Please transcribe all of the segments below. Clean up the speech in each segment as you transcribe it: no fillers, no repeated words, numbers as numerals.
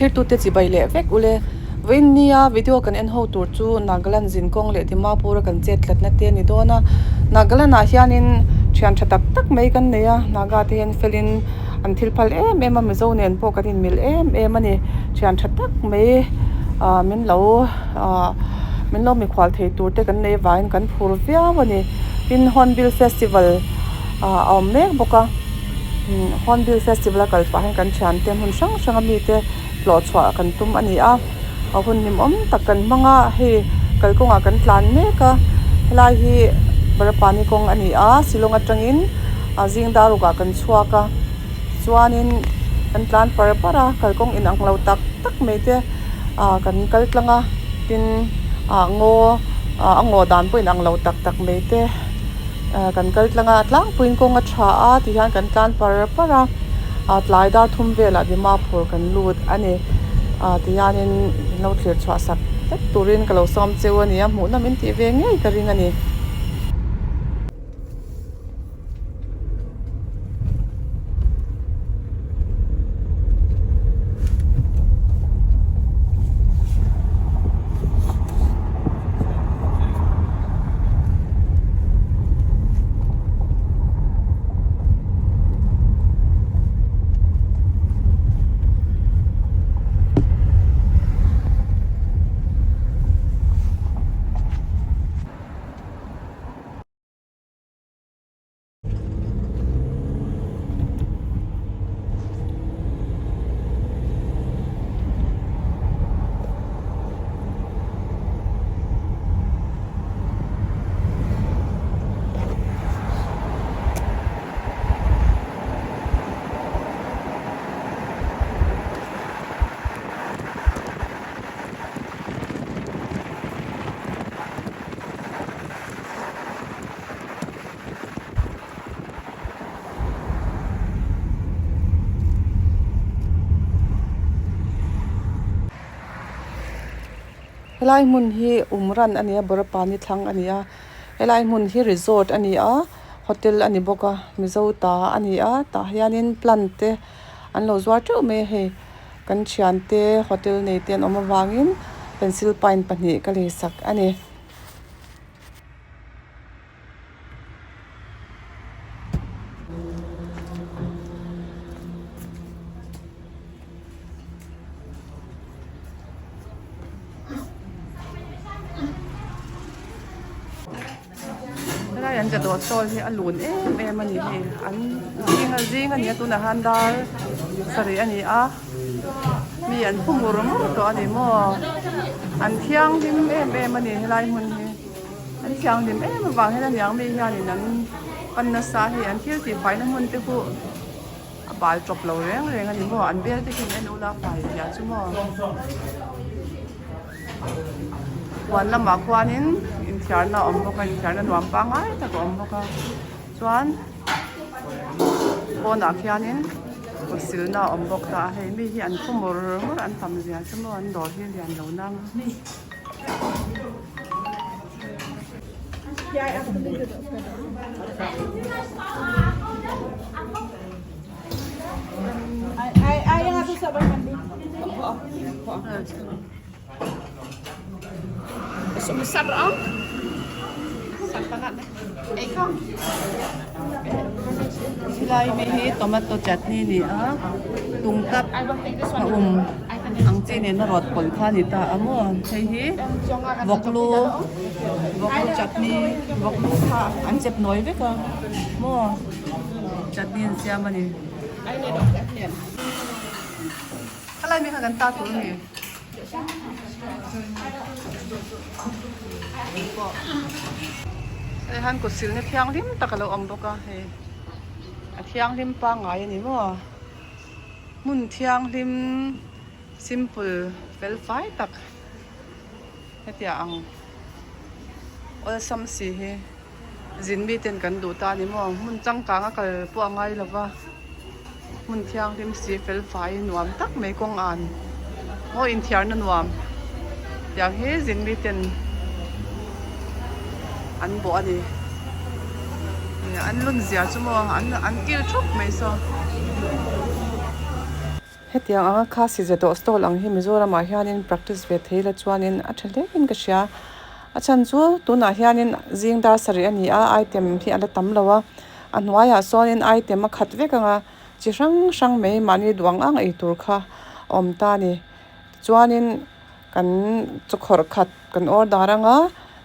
Thlirtute chibai leh vek ule. Vawiin nia video kan en ho tur chu Nagaland zinkawng leh Dimapur a kan chet tlatna te a ni dawn a. Nagaland ah hianin thian tha tak tak mai kan nei a, Naga te hian felin an thil phal em em a, Mizo nen pawh kan inmil em em a ni. Thian tha tak mai ah min lo ah min lo mikhual thei tur te kan nei avangin kan phur viau a ni. Tin Hornbill Festival ah a awm mek bawk a. Hornbill Festival a kal pah hian kan thiante hmun hrang hrang a mite hlawh chhuah kan tum a ni a, a hun hlimawm tak kan hmang a, hei kalkawngah kan tlan mek a, helai hi Barapani kawng a ni a, Shillong atangin a zing dar rukah kan chhuak a, chuanin kan tlan par par a, kalkawng inang lo tak tak mai te ah kan kal tlang a, tin ah ngaw ah a ngaw dan pawh inang lo tak tak mai te. Kan kal tlang a, tlangpuiin kawng a tha a ti hian kan tlan par par a, ah tlai dar thum velah Dimapur kan lut a ni. Ah ti hianin min lo thlir chhuah sak vek turin ka lo sawm cheu a ni a, hmuh nawm in tih ve ngei ka ring a ni. Helai hmun hi Umran a ni a Barapani thlang a ni a helai hmun hi resort a ni a hotel a ni bawk a mizo ta a ni a tah hianin plant te an lo zuar teuh mai a hei kan thiante hotel nei te an awm avangin pencil pine pahnih ka leisak a ni. Helai an jadawh stall hi a lun em em a ni hei an zing a zing a ni a tunah hian dar sarih a ni a mi an phu mur mur tawh a ni maw an thianghlim em em a ni helai hmun hi. An thianghlim em avang hian aniang mi hianin an pan nasa hei an thil tih faina hmun te pawh a bal tawp lo reng reng a ni maw an bel te khian en ula fai zia chu maw huan lamah khuanin inthiarna a awm bawk a inthiarna nuam pangngai tak a awm bawk a chuan pawnah khianin kut silna a awm bawk ta a hei mi hi an phu mur mur an tam zia chu maw an dawr hi lian lo nang. Helai mi hi tomato chutney a ni a tungtap a awm ang chi nena rawt pawlh kha a ni ta a maw hei hi vawklu vawklu chutney vawklu kha an chep nawi vek a maw chutney an siam a ni helai mi kha kan ta tur a ni. Hei han kut silna thianghlim tak a lo awm bawk a hei a thianghlim pangngai a ni maw hmun thianghlim simple fel fai tak hetiang ang awlsam si hi zin miten kan duh ta a ni maw hmun changkang a kal pawh a ngai lo va hmun thianghlim si fel fai nuam tak mai kawng an maw inthiarna nuam tiang hi zin miten an bawh a ni an lun zia chu maw an an kil thup mai saw. Hetiang anga Khasi Zedawh stall ang hi Mizoramah hianin practice ve thei la chuanin a tha hlein ka hria. A chhan chu tunah hianin zing dar sarih a ni a, item hi a la tam lo a, a hnuaiah sawnin item a khat vek ang a, chi hrang hrang mai mahni duh ang ang ei tur kha a awm ta a ni. Tichuanin kan chawkhawrh khat kan order ang a,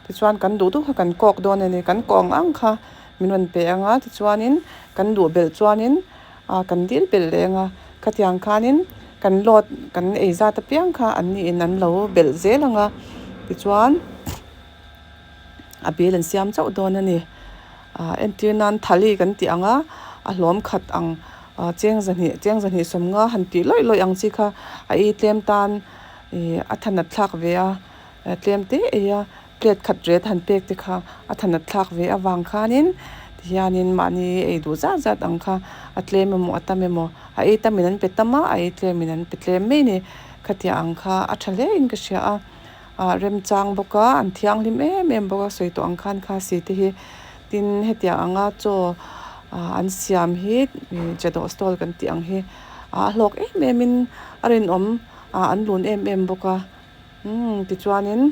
tichuan kan duh duh kha kan kawk dawn a ni. Kan kawh ang ang kha min rawn pe ang a, tichuanin kan duh belh chuanin ah kan dil belh leh ang a, khatiang khanin kan load kan ei zat apiang kha an niin an lo belh zel ang a, tichuan a bill an siam chauh dawn a ni. Ah entir nan thali kan tih ang a, a hlawm khat ang ah cheng zahnih cheng zahnih sawmnga han tih lawih lawih ang chi kha a ei tlem tan ih a thanat thlak ve a, tlem te ei a. Plate khat ret han pek te kha a thanat thlak ve avang khanin tihianin mahni ei duh zat zat ang kha a tlem emaw a tam emaw a ei tamin an pe tam a, a ei tlemin an pe tlem mai ni. Khatiang ang kha a tha hle in ka hria a, ah remchang bawk a an thianghlim em em bawk a sawi tawh ang khan khasi te hi tin hetiang anga chaw ah an siam hi chedawh stall kan tih ang hi a hlawk em em in a rinawm ah an lun em em bawk a. Umm tichuanin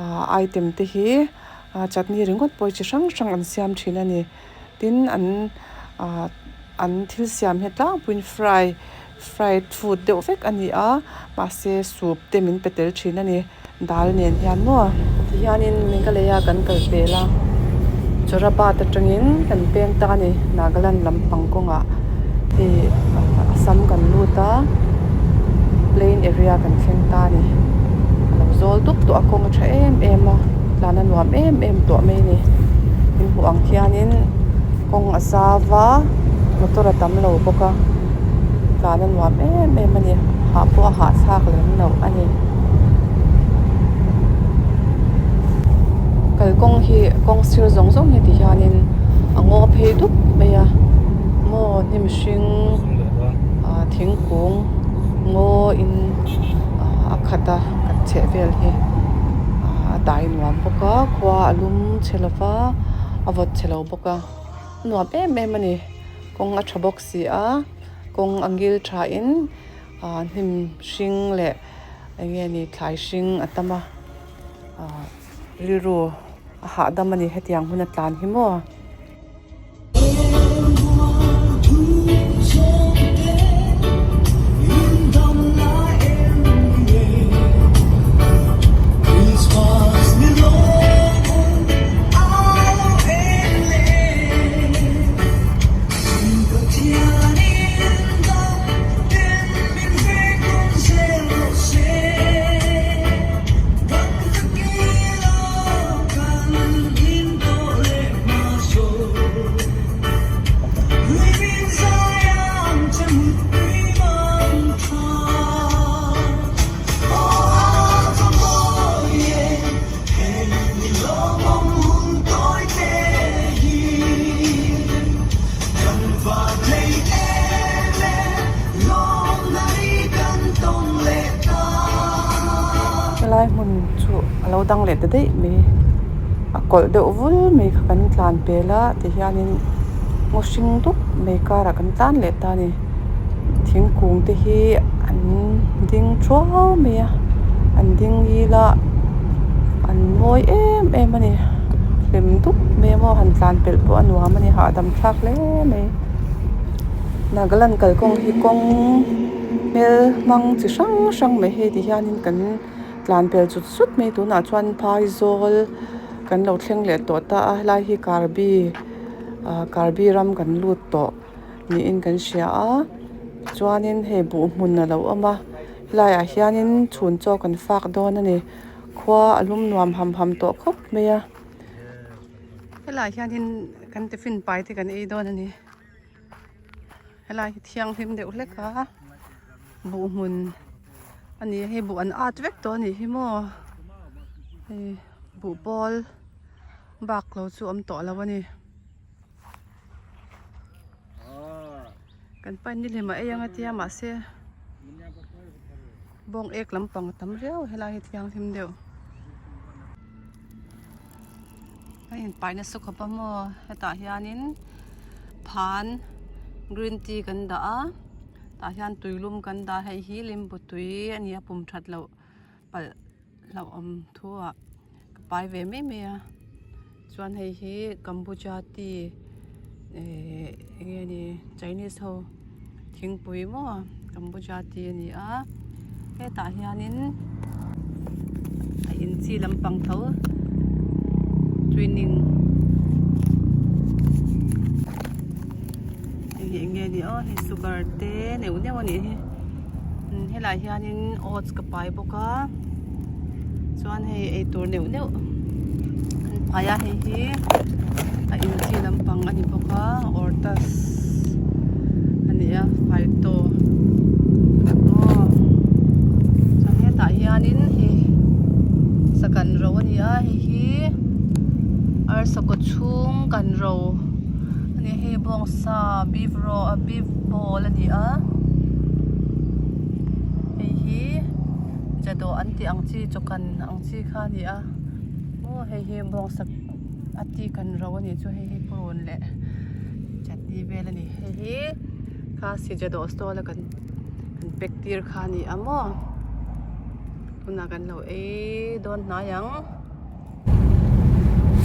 ah item te hi ah chutney ringawt pawh hi chi hrang hrang an siam thin a ni tin an ah an thil siam hi tlangpuiin fry fried food deuh vek a ni a mahse soup te min pe tel thin a ni dal nen hian maw. Tihianin Meghalaya kan kal pel a Jorabat atangin kan peng ta a ni Nagaland lampang kawngah hei Assam kan lut a plain area kan thleng ta a ni a lo zawl dup tawh a kawng a tha em em a tlan a nuam em em tawh mai a ni in hmuh ang khianin kawng a zau va motor a tam lo bawk a tlan a nuam em em a ni hah pawh a hahthlak lem loh a ni kalkawng hi kawng sir zawng zawng hi ti hianin a ngaw phei dup mai a maw hnim hring ah thingkung ngaw in ah a khat a kan chheh vel hi ah a dai nuam bawk a khua a lum chhe lo va a vawt chhe lo bawk a a nuam em em a ni kawng a tha bawk si a kawng a ngil tha in ah hnim hring leh eng nge ni thlai hring a tam a ah rilru a hahdam a ni hetiang hmun a tlan hi maw. Helai hmun chu a lo dang leh ta daih mai a kawlh deuh vul mai kha kan tlan pel a tihianin ngaw hring dup mai karah kan tlan leh ta a ni thingkung te hi an ding thuau mai a an ding ngil a an mawi em em a ni hlim dup mai a maw han tlan pelh pawh a nuam a ni hahdam thlak hle mai Nagaland kalkawng hi kawng hmel hmang chi hrang hrang mai hei ti hianin kan tlan pel zut zut mai tunah chuan phaizawl kan lo thleng leh tawh ta a helai hi karbi ah karbi ram kan lut tawh niin kan hria a chuanin hei buh hmun a lo awm a helaiah hianin chhun chaw kan fak dawn a ni khua a lum nuam ham ham tawh khawp mai a helaiah hianin kan tiffin pai te kan ei dawn a ni. Helai hi thianghlim deuh hlek a buh hmun a ni a hei buh an at vek tawh a nih hi maw hei buh pawl bak lo chu awm tawh lo a ni kan pain nihlim a ei ang a tia mahse bawng ek lampang a tam riau helai hi thianghlim deuh. A inpai nasa khawp a maw hetah hianin phan green tea kan dah a. Tah hian tuilum kan dah hei hi limbu tui a ni a pum that loh palh hlauhawm thu ah ka pai ve mai mai a chuan hei hi kombucha tea ehh eng nge ni chinese ho thingpui maw kombucha tea a ni a hetah hianin a in chi lampang tho twinning hei hi eng nge ni aw hei sugar te neuh neuh a nih hi helaiah hianin oats ka pai bawk a chuan hei eitur neuh neuh an pai a hei hi a in chi lampang a ni bawk a ortas a ni a phyto aw chuan hetah hianin hei sakan ro a ni a hei hi arsa kaw chhung kan ro a ni a hei bawngsa beef ro beef bowl a ni a hei hi jadawh an tih ang chi chaw kan ang chi kha a ni a aw hei hi bawngsa a ti kan ro a nih chu hei hi purun leh chutney vel a ni hei hi kha sijadawh stall a kan kan pack tir kha a ni a maw tunah kan lo ei dawn hnai ang.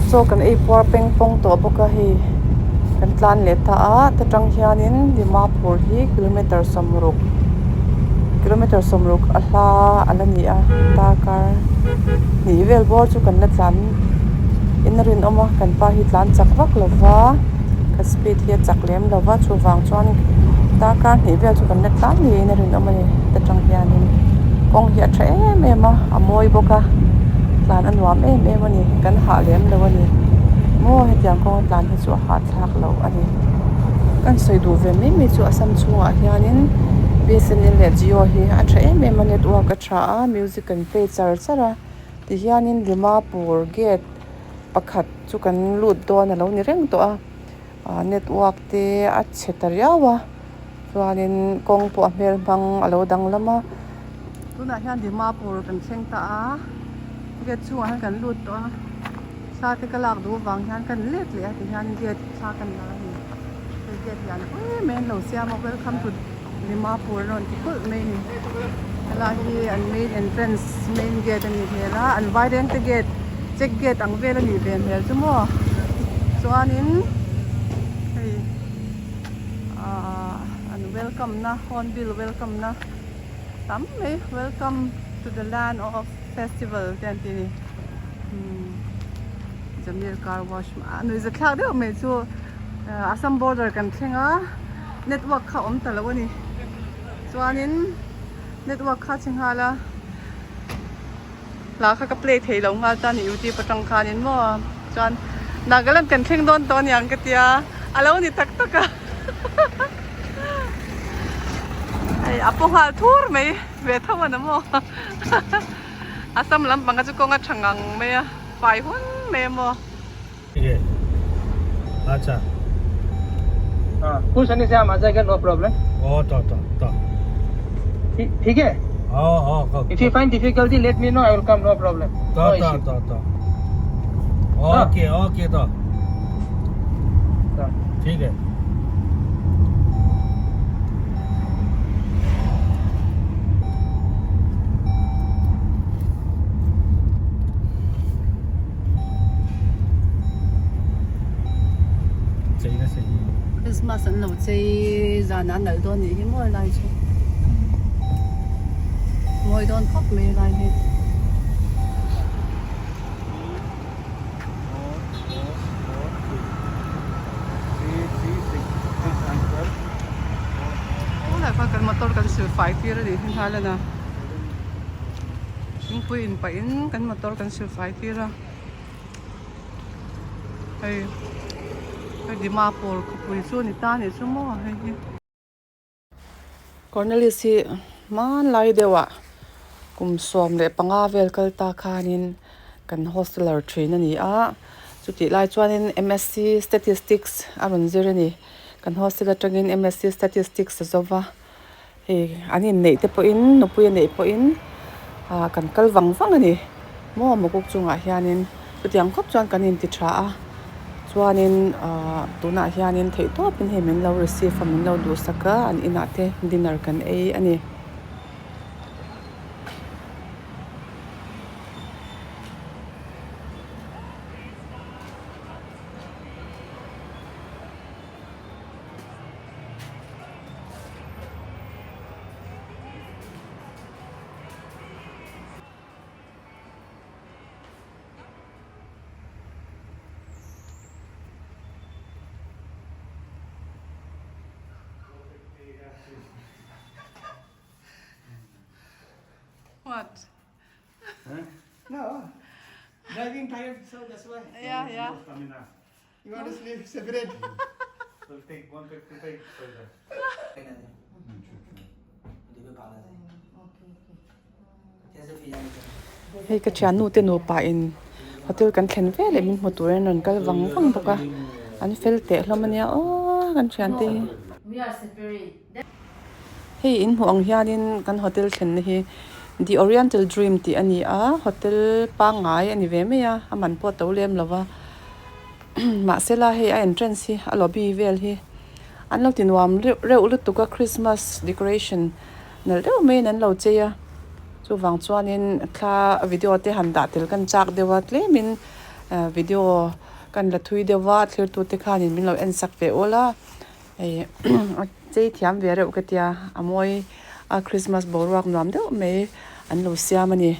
Chaw kan ei puar peng pawng tawh bawk a hei kan tlan leh ta a ta tang hianin Dimapur hi kilometer sawmruk kilometer sawmruk a hla a la ni a darkar hnih vel bawr chu kan la tlan in a rinawm a kan pa hi tlan chak vak lo va ka speed hi a chak lem lo va chuvang chuan darkar hnih vel chu kan la tlan ngeiin a rinawm a ni ta tang hianin kawng hi a tha em em a a mawi bawk a tlan a nuam em em a ni kan hah lem lo a ni maw hetiang kawng a tlan hi chu a hahthlak loh a ni kan sawi duh ve mai mai chu Assam chhungah hianin B_S_N_L leh Jio hi a tha em em a network a tha a music kan play char char a tihianin Dimapur gate pakhat chu kan lut dawn a lo ni reng tawh a ah network te a chhe ta riau a chuanin kawng pawh a hmel hmang a lo danglam a tunah hian Dimapur kan thleng ta a gate chhungah hian kan lut tawh a thla te ka lak duh avang hian kan let leh a tihian gate thla kan la a ni hei gate lian pui mai an lo siam a welcome to Dimapur an rawn ti kulh mai a ni helai hi an main entrance main gate a nih hmel a an vairengte gate check gate ang vel a nih ve hmel chu maw chuanin hei ahh an welcome na hornbill welcome na tam mai welcome to the land of festival te an ti a ni umm Jamir car wash a nuihza thlak deuh mai chu Assam border kan thleng a network kha a awm ta lo a ni chuanin network kha a chhe nghal a hla kha ka play thei lo nghal ta a ni youtube atang khanin maw chuan Nagaland kan thleng dawn tawh aniang ka tia a lo ni tak tak a hei a paw nghal thur mai ve tho a ni maw Assam lampang kha chu kawng a tha ngang mai a fai hun mai a maw. If you find difficulty let me know I will come no problem. No issue. Okay okay तो ठीक है Christmas an lo chei zan ah an nalh dawn nih hi maw helai chu mawi dawn khawp mai helai hi. Tunah khan kan motor kan sil fai tir a nih hi hnailan a thingpui in pah in kan motor kan sil fai tir a. Hei hei Dimapur khawpui chu a ni ta anih chu maw hei hi. Cornelius hi hmanlai deuhah kum 15 vel kal ta khanin kan hosteler thin a ni a chutih lai chuanin M_S_C statistics a rawn zir a ni kan hostel atangin M_S_C statistics a zo va. Hei an inneih te pawhin nupui a neih pawhin ah kan kal vang vang a ni maw mawkuk chungah hianin chutiang khawp chuan kan inti tha a Chuanin ahh tunah hianin theihtawpin hei min lo receive a min lo duhsak a an inah te dinner kan ei a ni. What? Huh? No. Driving tired, so that's why. Yeah, yeah. Stamina. You want to sleep separate. We'll take 155 further. Hei ka thiannu te nupa in hotel kan thlen vel leh min hmu turin an rawn kal vang vang bawk a an fel teh hlawm ania aw kan thiante hi. Hei in hmuh ang hianin kan hotel thlenna hi The Oriental Dream tih a ni a hotel pangngai a ni ve mai a a man pawh a to lem lo va mahsela hei a entrance hi a lobby vel hi an lo ti nuam reuh reuh lutuk a Christmas decoration nalh deuh maiin an lo chei a chuvang chuanin thla video te han dah tel kan chak deuh a tlemin video kan la thui deuh a thlir tute khanin min lo en sak ve awl a hei a chei thiam ve reuh ka tia a mawi a Christmas boruak nuam deuh mai an lo siam a ni.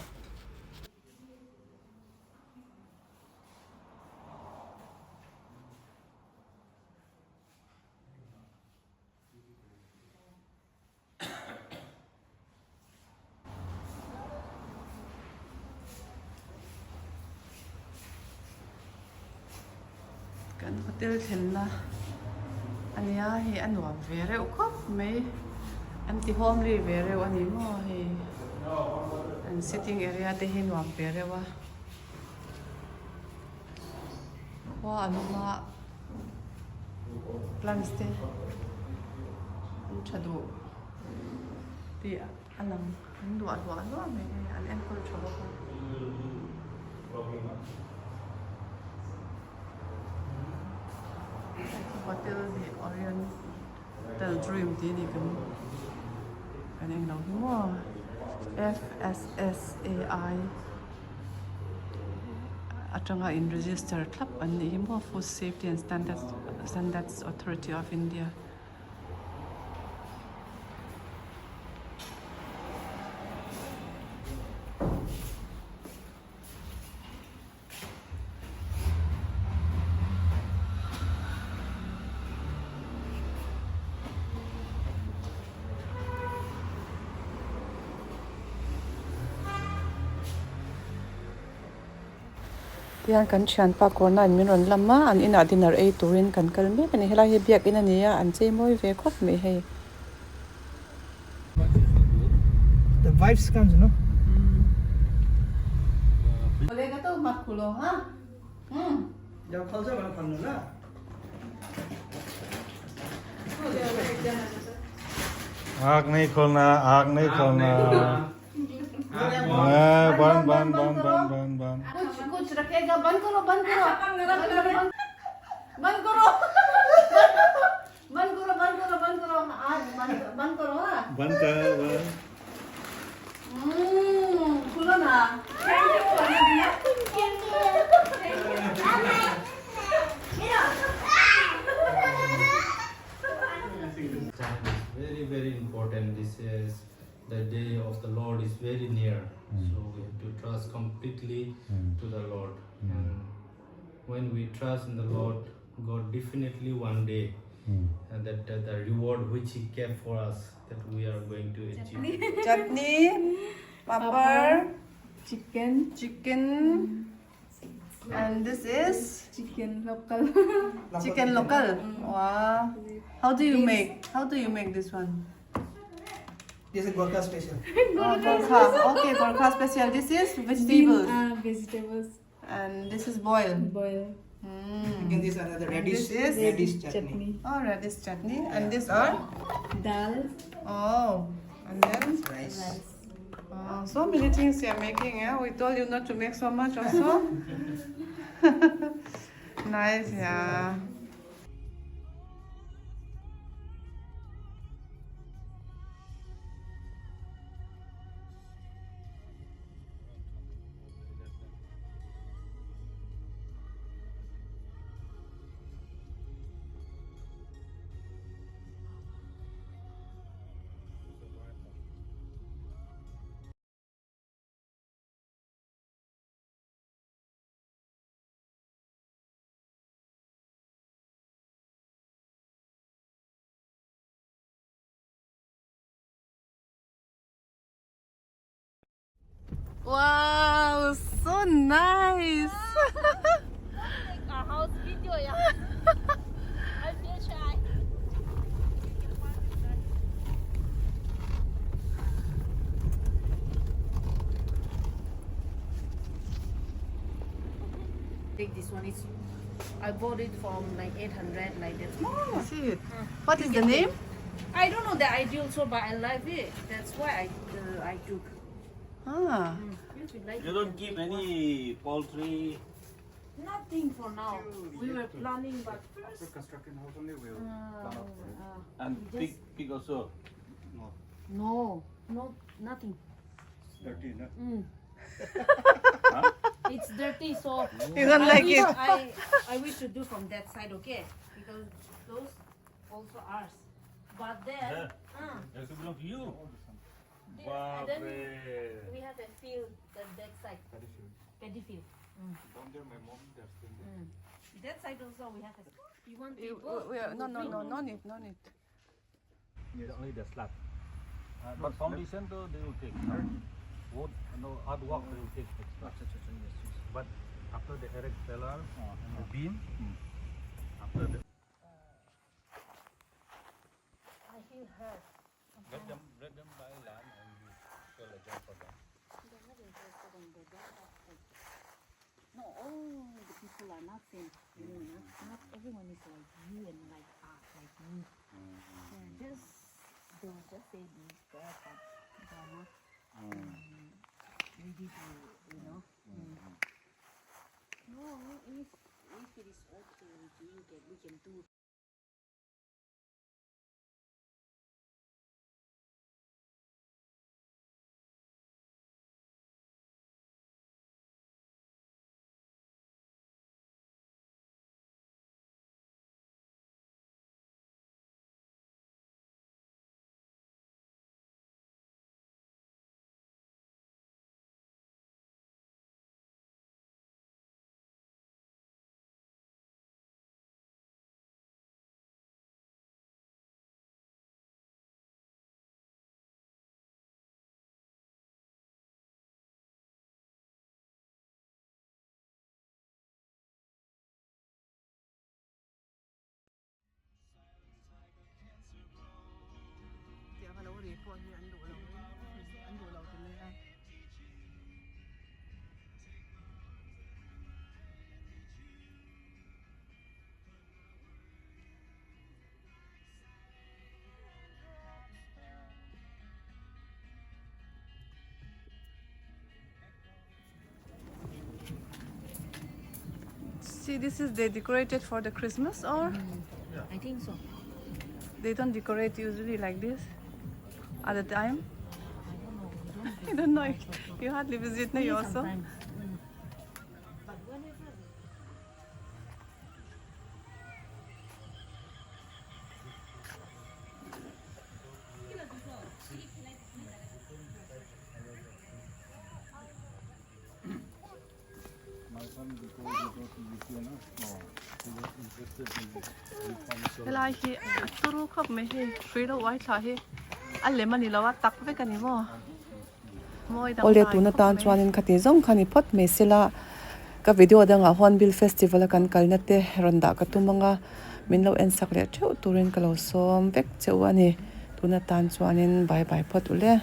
Kan hotel thlenna a nia hei a nuam ve reuh khawp mai an ti homely ve reuh a ni maw hei an sitting area te hi nuam ve reuh a khua an awm a. Plants te an tha duh tih a lang an duah hluah hluah mai hei an enkawl tha bawk a. Hotel the Oriental Dream tih a ni kan kan englo hi maw F_S_S_A_I. Atanga in register thlap an nih hi maw Food Safety and Standards Standards Authority of India. Tihian kan thianpa kawrna in min rawn lam a an inah dinner ei turin kan kal mek a ni helai hi biakin a ni a an chei mawi ve khawp mai hei. The vibes comes no. आग नहीं खोलना आग नहीं खोलना हाँ, बंद बंद बंद बंद बंद बंद कुछ कुछ रखेगा बंद करो बंद करो बंद करो बंद करो बंद करो बंद करो आज बंद बंद करो हाँ बंद कर बंद खुलो ना Time is very, very important. This is the day of the Lord is very near. So we have to trust completely to the Lord. And when we trust in the Lord, God definitely one day and that the reward which He kept for us that we are going to achieve. Chutney papad Chicken, chicken and this is chicken local. chicken local wow how do you make how do you make this one This is Gorkha special. Oh, Gorkha. Okay, Gorkha special. This is vegetables Vegetables and this is boiled. boil. Again, this another radish This is radish chutney. Oh, radish chutney and this are Dal, oh, and then Rice. rice. oh, so many things you are making. Yeah, we told you not to make so much also. Nice, yeah. Wow, so nice. Like our house video, yeah. I feel shy. Take this one. It's I bought it from like 800 like that. Small. See it. What is the name? I don't know the ideal so but I like it. That's why I I took. Ah. If you like You don't keep any poultry. Nothing for now. We were planning, but first. Constructing house only will plan out for it. And pig, pig also. No, no, nothing. Dirty, no? It's dirty, so You don't I like wish it. I I wish to do from that side, okay? Because those also ours. But then, They should belong to you. and then we have a field, the that side. Paddy field. Down there, my mom, they're staying there. That side also we have a. You want You- people? no, no, no, no need, no need. Only the slab. But foundation though they will take. Wood, no hard work they will take extra. But after the erect pillar and the beam, after the I feel hurt. let them buy land and we sell a job for them. They're not interested and they don't have like. No, all the people are not same. You know, not everyone is like you and like us, like me. Yeah, just they will just say this, that, but they are not ready to, you know. No, if it is okay with you, that we can do. Tiang a lo ri pawh hi an duh lo an duh lo ti mai a. See, this is they decorated for the Christmas or? I think so. They don't decorate usually like this at the time. I don't know. You hardly visit now also. Sometimes. But whenever My son, before he go to UK, no? He was interested in reform. Helai hi a turu khawp mai hei hrui lo uai thla hi a lem a ni lo a tak vek a ni maw mawi dang Awle dai tuna khawp tan mai. chuanin khati zawng kha ni phawt mai sela ka video dangah Hornbill Festival a kan kalna te rawn dah ka tum anga min lo en sak leh theuh turin ka lo sawm vek cheu a ni tuna tan chuanin bye bye phawt ule.